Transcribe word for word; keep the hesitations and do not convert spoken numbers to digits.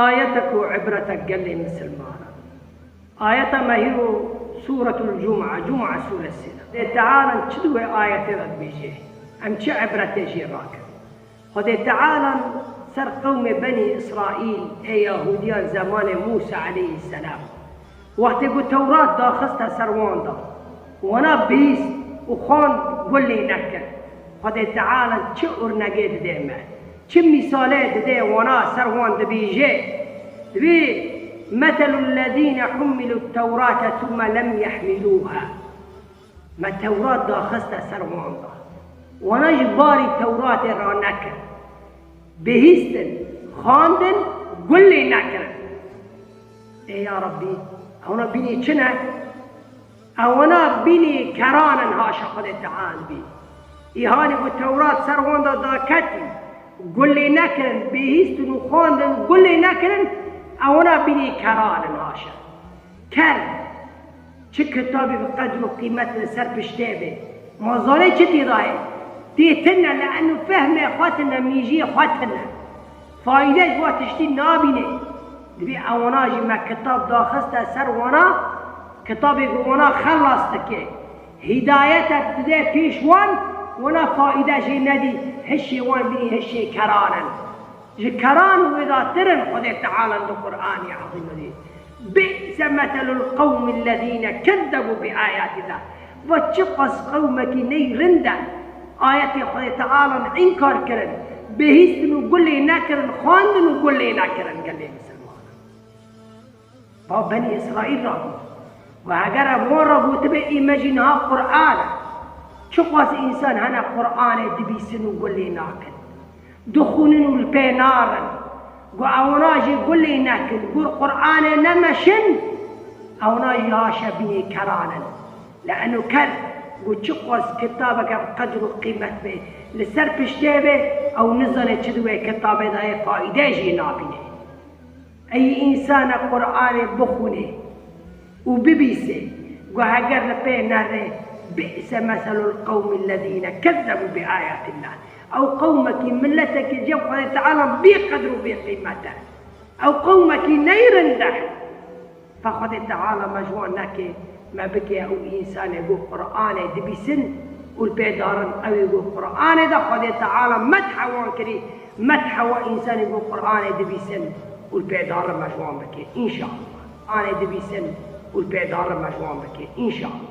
Ayetek û ibretek gelê misilmanan. Ayeta me hîro Sûretul Cuma, Cuma sûresê de. Xwedê Teala çi di wê ayetê de dibêje? Em çi ibretê jê rakin? Xwedê Teala ser qewmê Benî Îsraîl ê Yahûdiyan zemanê Mûsa aleyhisselam, wextê ku Tewrat daxiste ser wan de, wana bihîst û xwend, gulê nekir. Xwedê Teala çi urnegê dide me, çi mîsalê dide wana, ser wan dibêje, dibê, "Meselul lezîne hummilût tewrate thumme lem yehmilûha." Me Tewrat daxiste ser wan de. Wana ji barî Tewratê ranekir. Bihîstin, xwendin, gulê nekirin. Ê ya Rebbî, ewna bînî çi ne? Ewna bînî keran in, haşa Xwedê Teala bî. Îhanî ku Tewrat ser wan de daketî, gulê nekirin, bihîstin û xwendin, gulê nekirin, ewna bînî keran in, haşa. Ker, çi kitabê bi qedr û qîmet li ser piştê be. Ma zanê çi tê de ye? Tê tune, li eno fehmê xwe tune, mîjiyê xwe tune. Faîde ji wa tiştî nabîne. Dibê ewana jî me kitab daxiste ser wana, kitabê ku wana xelas dike. Hîdayetek dide pêş wan, wana faîde jê nedî, hişê wan bînî hişê keran in. Ji keran wêdatir in, Xwedê Teala di Qur'anê Ezîm de dî. Bi'se meselul qewmil lezîne kezzebû bi ayatillah. Va çiqas qewmekî ney rind e. Ayetê Xwedê Teala înkar kirin. Bihîstin û gulê nekirin, xwendin û gulê nekirin gelê misilmanan. Ba Benî Îsraîl rabû. Û heger ev wan re gotibe, ê me jî niha Qur'an e. Çiqas însan hene Qur'anê dibîsin û gulê nakin. Dixwînin û li pê narin. Got ewna jî gulê nekin. Got Qur'anê nemeşin. Ewna jî haşa bînê keran in. Li eno ker, got çiqas kitabeke bi qedr û qîmet be, li ser piştê be, ew nizane çi di wê kitabê de ye, faîde jê nabîne. Ey însanek Qur'anê bixwîne û bibîse, got heger li pê nere, bi'se meselul qewmil lezîne kezzebû bi ayatillah. Ew qewmekî, miletekî cem Xwedê Teala bê qedr û bê qîmet e. Ew qewmekî ney rind e. Fe Xwedê Teala me ji wan neke, me bike ew însanê ku Qur'anê dibîsin û li pê darin. Ew ê ku Qur'anê de Xwedê Teala medhe wan kirî, medhe wa însanê ku Qur'anê dibîsin û li pê darin me ji wan bike. Înşallah. Qur'anê dibîsin û li pê darin me ji wan bike. Înşallah.